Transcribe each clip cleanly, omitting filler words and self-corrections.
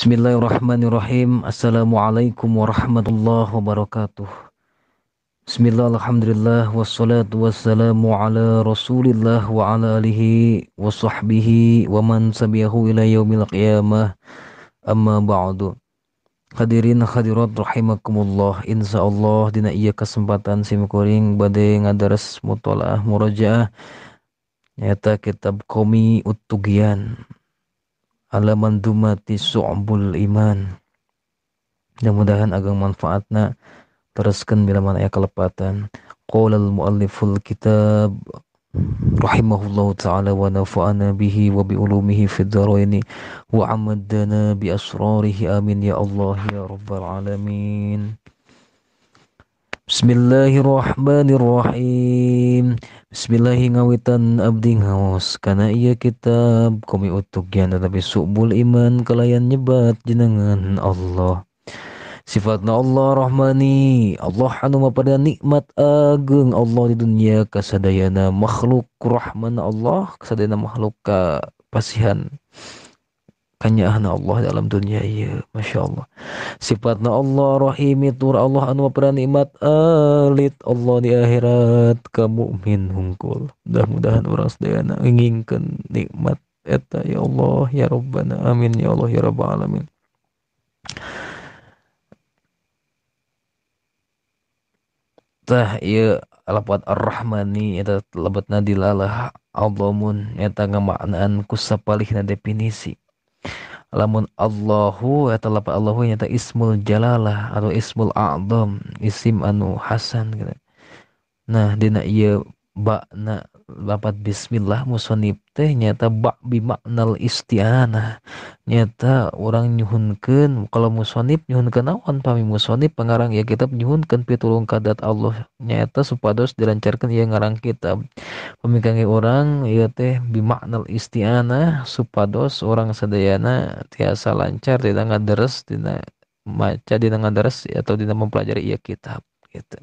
Bismillahirrahmanirrahim. Assalamualaikum warahmatullahi wabarakatuh. Bismillah, alhamdulillah, wassalatu wassalamu ala rasulillah wa ala alihi wa sahbihi wa man tabi'ahu ila yaumil qiyamah. Amma ba'du. Hadirin hadirat rahimakumullah. Insyaallah dina ieu kesempatan simkuring bade ngadares mutolaah murajaah nyata kitab Qomi Ut-Tughyan ala mandumati Syu'bul Iman. Mudah-mudahan ageng manfaatna, teruskan bila mana aya kelepatan. Qala al-mualliful kitab rahimahullahu ta'ala wa nafa'ana bihi wa bi ulumihi fid dharaini wa amaddana bi asrarihi, amin ya Allah ya rabbal alamin. Bismillahirrahmanirrahim. Bismillahi ngawitan abdi ngaos kana ieu kitab Qomi Ut-Tughyan tetapi Syu'bul Iman kalayan nyebat jenengan Allah. Sifatna Allah Rahmani, Allah anu mapada nikmat ageng Allah di dunia kasadayana makhluk, rahman Allah kasadayana makhluk ka pasihan kanyaahna Allah dalam dunia ieu, Masya Allah. Sifatna Allah Rahimi, tur Allah anu mapada nikmat alit Allah di akhirat ka mukmin hungkul. Mudah-mudahan urang sadayana ngingkeun nikmat eta ya Allah ya Rabbana, amin ya Allah ya Rabbal alamin. Tah ieu lafaz Ar-Rahmani eta lebatna dilalah Allamun eta ngamaknaan ku sapalihna definisi. Lamun Allahu eta lafaz Allahu nyata ismul jalalah atau ismul a'zam, isim anu hasan gitu. Nah dina ieu bakna lafaz bismillah musonib teh nyata ba bi maknal isti'anah, nyata urang nyuhunkeun. Kalau musonib nyuhunkeun naon? Pami musonib pangarang ieu kitab nyuhunkeun pitulung ka dat Allah nyata supados dilancarkeun ieu ngarang kitab. Pami kangge urang ieu teh bi maknal isti'anah supados urang sadayana tiasa lancar dina ngaderes, dina maca, dina ngaderes atau dina mempelajari ieu kitab gitu.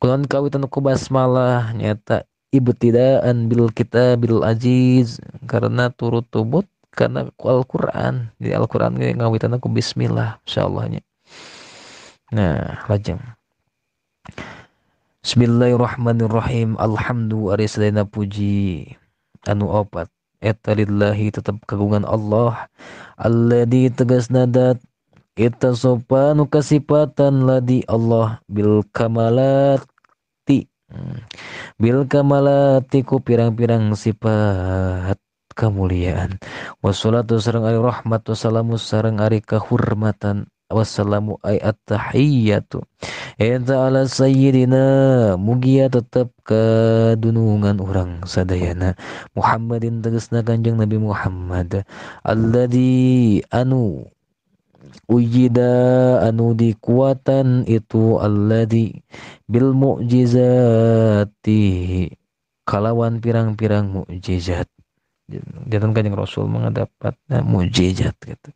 Kulon kawitan ku basmalah nyata ibtidaan bil kitabil aziz, karena turut tubut karena Al-Qur'an. Di Al-Qur'an ge ngawitan ku bismillah insyaallah nya. Nah, lajeng. Bismillahirrahmanirrahim. Alhamdu ari sadayana puji anu opat eta lillahi tetep kagungan Allah alladzi tegasna dat eta sopa nu kasipatan ladi Allah bil kamalati, bil kamalati ku pirang-pirang sifat kemuliaan. Wassalatu sareng ari rahmat, wassalamu sareng ari kahormatan, wassalamu ay at-tahiyyatu eta ala sayyidina mugia tetep kadunungan urang sadayana Muhammadin tegasna Kanjeng Nabi Muhammad alladzi anu ujida anu dikuatan itu alladzi bil mu'jizati kalawan pirang-pirang mukjizat. Jantan Kanjeng Rasul mendapat mukjizat gitu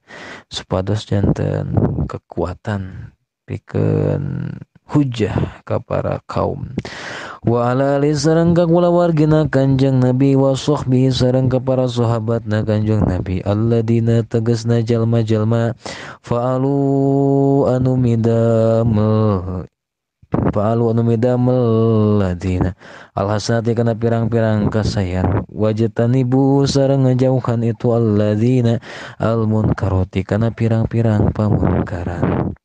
supados janten kekuatan pikeun hujah ka para kaum. Wa ala ali sareng ka kulawargina Kanjeng Nabi wa sahbihi sareng ka para sahabatna Kanjeng Nabi alladina tegasna jalma-jalma fa'alu anu midamel fa'alu anu midamel ladina alhasanati kana pirang-pirang kasayan wajtanibu sareng ngajauhan itu alladina almunkarati kana pirang-pirang pamunkaran.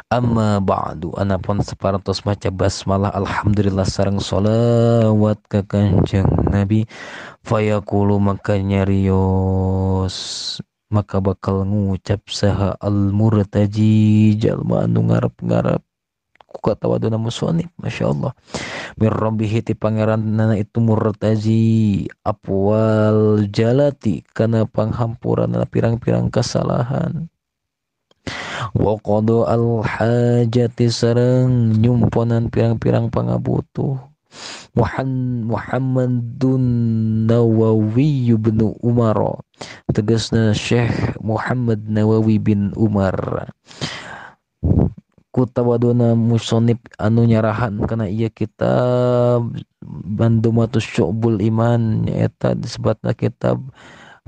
Amma ba'du, anapun saparantos maca basmalah alhamdulillah sareng sholawat ka Kanjeng Nabi fayaqulu maka nyarios maka bakal ngucap saha al-murtaji jalma anu ngarep-ngarep ku katawaduna musonib, masyaallah. Mir rabbihi ti pangeranna itu murtaji apwal jalati kana panghampuranna pirang-pirang kesalahan wa qada al hajati sareng nyumponan pirang-pirang pangabutuh. Muhammadun Nawawi bin Umar tegasna Syekh Muhammad Nawawi bin Umar kutawaduna musonib anu nyarahan kana ieu kitab Mandumatus Syu'bul Iman nyaeta disebutna kitab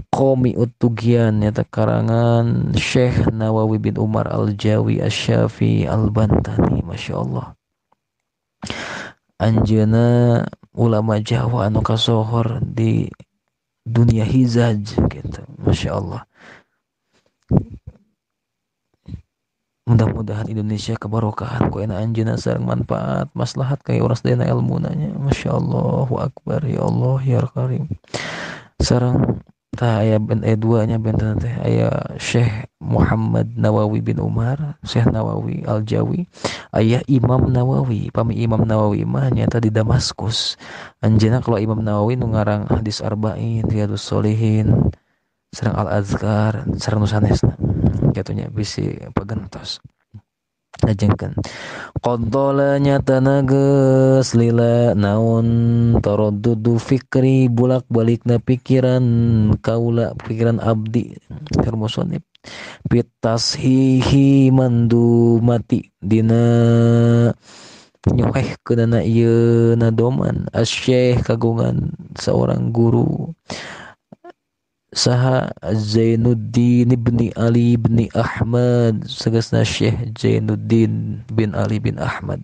Qami'ut Tughyan nyata karangan Syekh Nawawi bin Umar Al-Jawi Asy-Syafi'i Al-Bantani. Masya Allah, anjeunna ulama Jawa anu kasohor di dunia hizaj gitu. Masya Allah, mudah-mudahan Indonesia kebarokahan ku ena anjeunna sareng manfaat maslahat ka urang sadayana ilmuna nya. Masya Allahu akbar, ya Allah ya Karim. Sareng tah aya ben E2 nya benten teh aya Syekh Muhammad Nawawi bin Umar, Syekh Nawawi Al-Jawi, aya Imam Nawawi. Pami Imam Nawawi mah nyata di Damaskus. Anjeunna kalau Imam Nawawi nu ngarang hadis arba'in, Riyadhus Shalihin, sareng Al-Azkar, sareng nu sanesna. Jatuhnya bisi pagentos. Lajengkeun qadala nyata nageus lila naon taraddudu fikri bulak-balikna pikiran kaula pikiran abdi musannif bitashihi mandumati dina nyuhehkeunana ieu nadoman asy-syekh kagungan seorang guru saha Zainuddin bin Ali bin Ahmad sagasna Syekh Zainuddin bin Ali bin Ahmad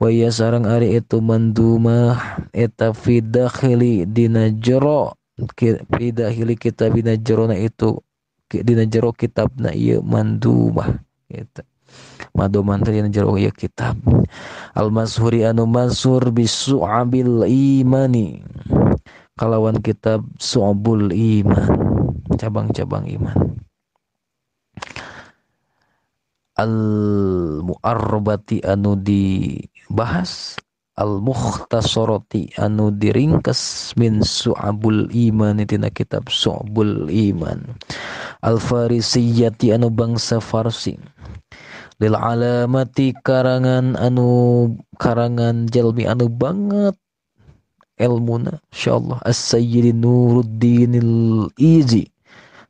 wa ya sareng ari itu mandumah eta fi dakhili dina jero fi dakhili kitab dina jerona itu dina jero kitabna ieu mandumah gitu. Madoman teh dina jero ieu kitab al mashuri anu masyhur bisu'abil imani kalawan kitab Su'abul Iman, cabang-cabang iman. Al-mu'arrabati anu dibahas, al-mukhtasarati anu diringkas min Su'abul Iman tina kitab Su'abul Iman. Al-Farisiyati anu bangsa Farsi. Lil alamati karangan anu karangan jalmi anu banget ilmuna insyaallah As-Sayyid Nuruddin Al-Izi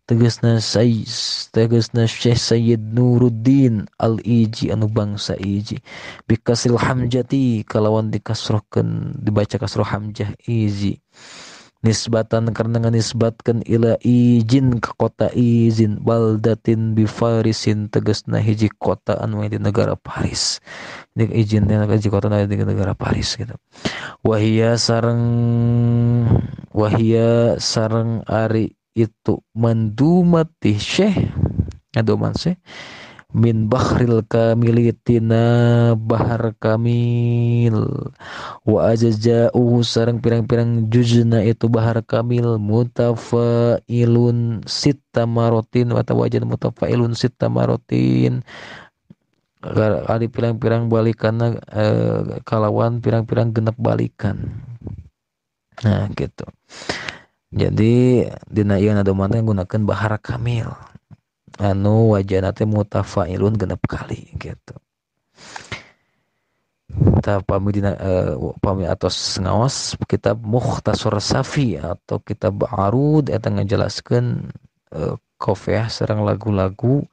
tegasna tegasna Syekh Sayyid Nuruddin Al-Iji anu bangsa Iji bikasil hamjati kalawan dikasrohkeun dibaca kasroh hamjah Izi nisbatan karena nganisbatkeun ila izin ke kota izin baldatin bi Farisin tegasna hiji kota anu di negara Paris. Ini izin hiji kota anu di negara Paris gitu. Wahia sareng ari itu mandumati Syekh ngadoman Syekh min bahril kamili tina bahar kamil wa ajza'uhu sareng pirang-pirang juzna itu bahar kamil mutafailun sitta marotin wa tawajan mutafailun sitta marotin ari pirang-pirang balikanna kalawan pirang-pirang genep balikan. Nah gitu. Jadi dina ieu nadoman teh nggunakeun bahar kamil anu wajana teh mutafailun genep kali gitu. Tah pami dina pami atos ngaos kitab Mukhtasar Safi atau kitab Arud eta ngajelaskeun qafiyah sareng lagu-lagu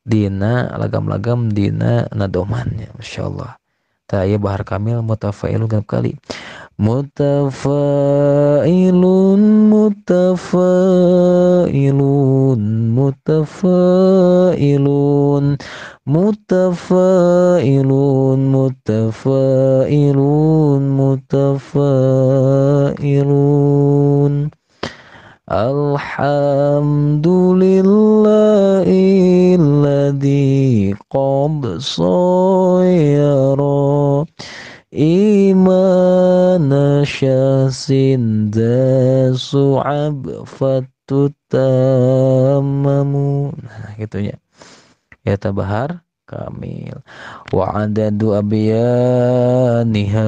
dina lagam-lagam dina nadomannya masyaallah. Tah ieu bahar kamil mutafailun genep kali. Mutafailun mutafailun mutafailun mutafailun mutafailun mutafailun. Alhamdulillahilladzi qad sayyara imana syasin dasu'ab fatutamamu. Nah gitunya ya tabahar kamil wa adadu abiyaniha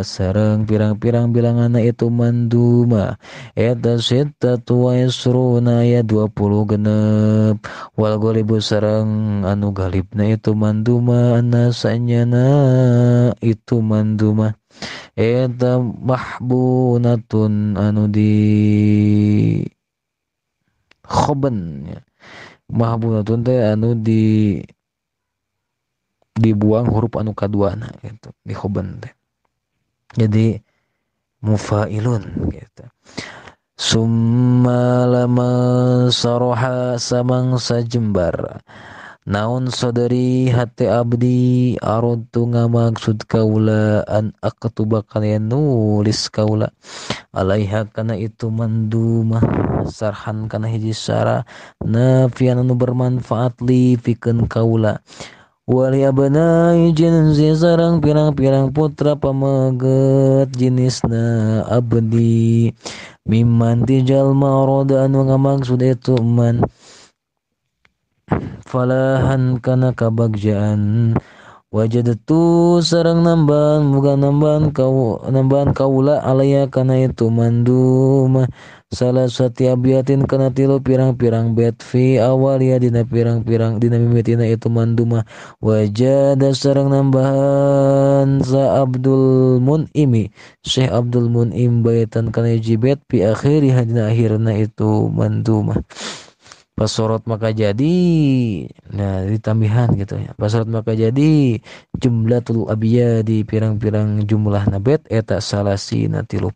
sareng pirang-pirang bilanganna itu manduma eta sittatu wa isruna ya 20 genep wal galibu sareng anu galibna itu manduma anasanyana itu manduma eta mahbunatun anu di khoben ya. Mahbunatun teh anu di dibuang huruf anu kaduana gitu di khoben teh. Jadi mufailun gitu. Summa lama saroha samangsa jembar naon sodari hati abdi aradtu ngamaksud kaula an aktuba kana nulis kaula alaiha kana itu mandumah sarhan kana hiji syara nafian anu bermanfaat li pikeun kaula wali abnai jinsi sareng pirang-pirang putra pameget jenisna abdi mimman ti jalma arada anu ngamaksud itu man falahan kana kabagjaan wajadtu sareng nambahan muga nambahan kau nambahan kaula alaya kana itu mandumah salah satu abiatin kana tilu pirang-pirang bet fi awalia dina pirang-pirang dina mimitina itu mandumah wajada sareng nambahan sa Abdul Munimi Syekh Abdul Munim baitan kana hiji bet fi akhiri dina akhirna itu mandumah. Pasorot maka jadi, nah ditambihan gitu ya. Pasorot maka jadi jumlatul abiyadi pirang-pirang jumlah nabet eta salasina 30.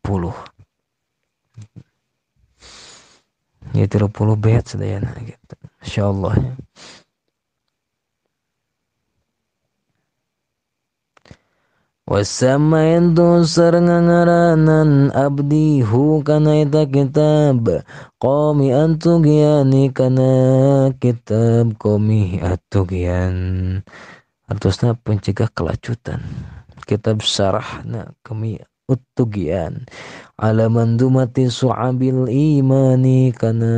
Ya 30 bet sadayana gitu. Insyaallah ya. Wasamaintu sareng ngaranan abdi hu kana eta kitab qomi antugiani kana kitab qomi atugian artosna pencegah kelacutan kitab sarahna kami utugian ala mandumati su'abil imani kana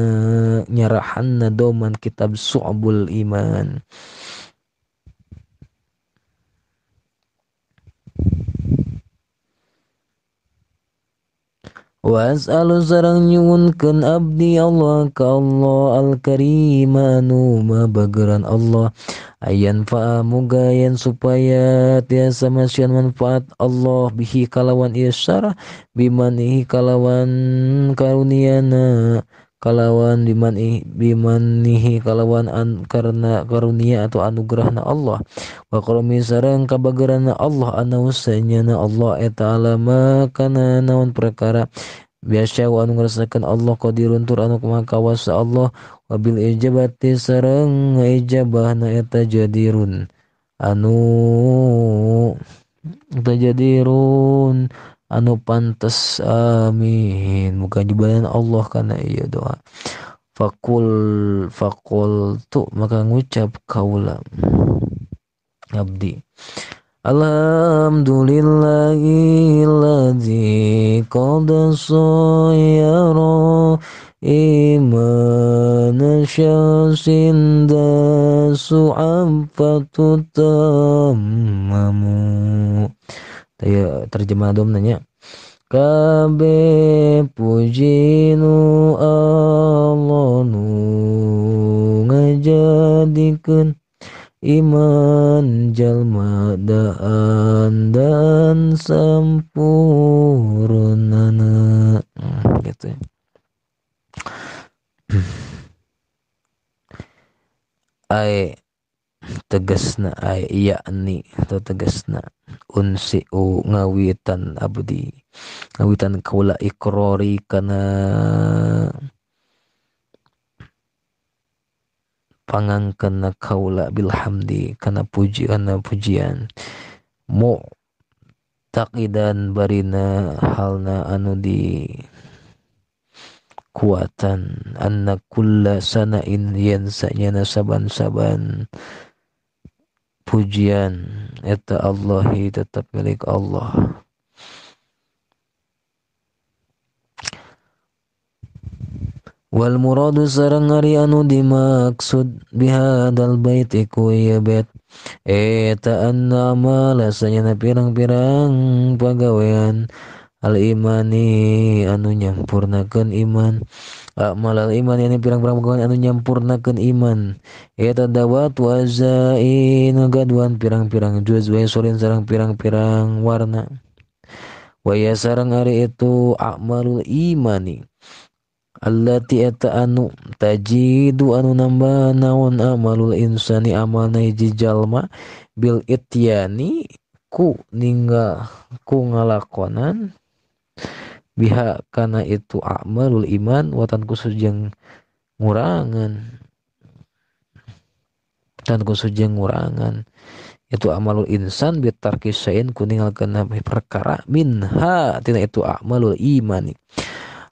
nyarahanna doman kitab su'abul iman. Was'alu sareng nyuwunkeun abdi Allah ka Allah al-karim anu mabageran Allah ayan fa muga yen supaya tiasa masihan manfaat Allah bihi kalawan ieu syarah bimanihi kalawan karuniana kalawan bimanihi kalawan an, karena karunia atau anugerahna Allah wa qarami sareng kabageranna Allah anausanyana Allah eta alama kana naon perkara biasa wa anu ngarasakeun Allah qadirun tur anu kumaha kawasa Allah wabil ijabati sareng ijabahna eta jadirun anu eta jadirun anu pantes amin muga jubahan Allah kana ieu doa. Fakul tu maka ngucap kaula abdi alhamdulillahilladzi qad sayyara imana syamsin dasu'afatu tamamu. Ya, terjemah dom nanya kabeh puji nu Allah nu ngajadikeun iman jalma daan dan sampurnana gitu ya. Ai tegasna ai yakni atau tegasna unsiu ngawitan abdi ngawitan kaula ikrori kana pangangkeunna kaula bilhamdi kana puji kana pujian mu taqidan barina halna anu di kuatan anna kulla sana'in yen sanyana saban-saban pujian eta Allahi tetap milik Allah. Wal muradu sareng ari anu dimaksud bihadal bait iku ieu bait eta anna amala sanyana pirang-pirang pagawean al imani anu nyampurnakeun iman amal al iman yani pirang-pirang pagawean anu nyampurnakeun iman eta dawat wazain gaduan pirang-pirang juz wa sorin sareng pirang-pirang warna wa ya sareng ari itu amalul imani allati eta anu tajidu anu nambah naon amalul insani amalna hiji jalma bil ityani ku ninggal ku ngalakonan biha kana itu a'malul iman watan khusus jeung ngurangan dan khusus jeung ngurangan itu amalul insan bitarki syai'in kuningalkeun perkara minha tina itu a'malul imani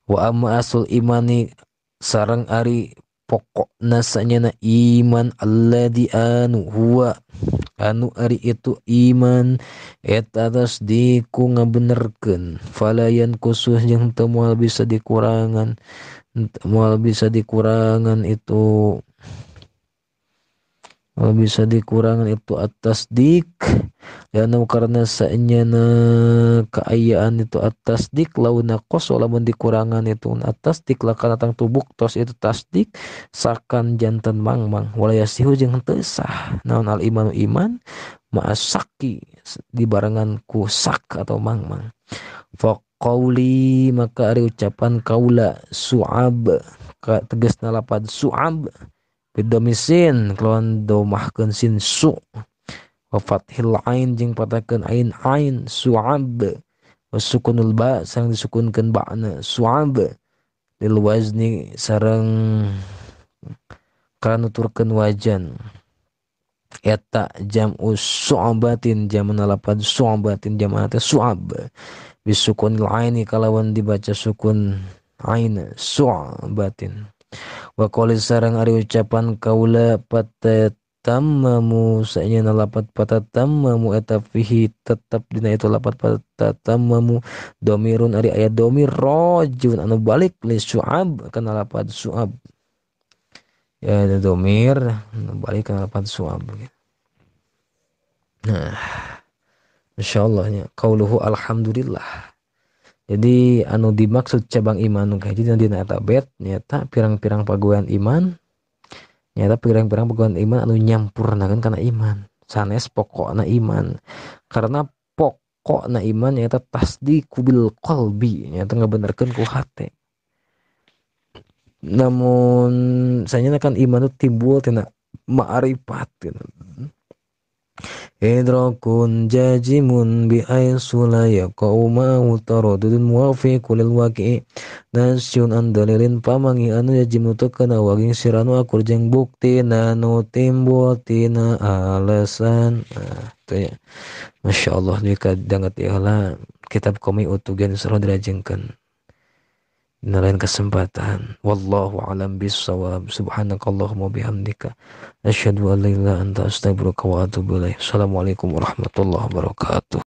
wa amma asul imani sareng ari pokokna sanyana iman alladzi anu huwa anu ari itu iman eta tasdiqu ngabenerkeun falayan khusus jeung teu moal bisa dikurangan itu moal bisa dikurangan itu at-tasdiq lianu karena sanyana kaayaan itu at-tasdiq launa qos lamun dikurangan itu at-tasdiq lakana tang tubuk tos itu tasdik sakan jantan mangmang wala yasihu jeung henteu sah naon al imanu iman ma'asaki dibarengan ku sak atau mangmang fa qauli maka ari ucapan kaula su'ab ka tegasna lapad su'ab bidomisin kelawan domahkeun sin su wa fathil ain jeung patakeun ain ain su'ab wa sukunul ba sareng disukunkeun ba'na su'ab lil wazni sareng kanuturkeun wajan eta jam'u su'abatin jam'na lapad su'abatin jam'na teh su'ab bisukunil aini kalawan dibaca sukun ain su'abatin wa qali sareng ari ucapan kaula patatammamu saenyana lapat patatammamu eta fihi tetep dina itu lapat patatammamu domirun ari aya domir rajun anu balik li su'ab kana lapat su'ab ya ada domir anu balik kana lapat su'ab. Nah insyaallah nya qauluhu alhamdulillah. Jadi anu dimaksud cabang iman nu kahiji dina eta bet nyata pirang-pirang paguan iman nyata pirang-pirang paguan iman anu nyampurnakeun kana iman sanes pokokna iman karena pokokna iman nyata tasdiqu bil qalbi nyata ngabenerkeun ku hate namun sanyana kan iman itu timbul tina ma'rifat gitu. Idrakun jajimun bi aisu la yaqau ma taradudun muwafiqul lil waqi'i nasyun an dalilin pamangi anu jajim nu kana waging siranu akur jeung bukti nanu timbul tina alasan. Nah, itu ya. Masyaallah jika dangat ieu kitab komi utugen sarua dirajengkeun dina lain kesempatan. Wallahu alam bissawab. Subhanakallahumma bihamdika asyhadu an la ilaha illa anta astaghfiruka wa atubu ilaik. Assalamualaikum warahmatullahi wabarakatuh.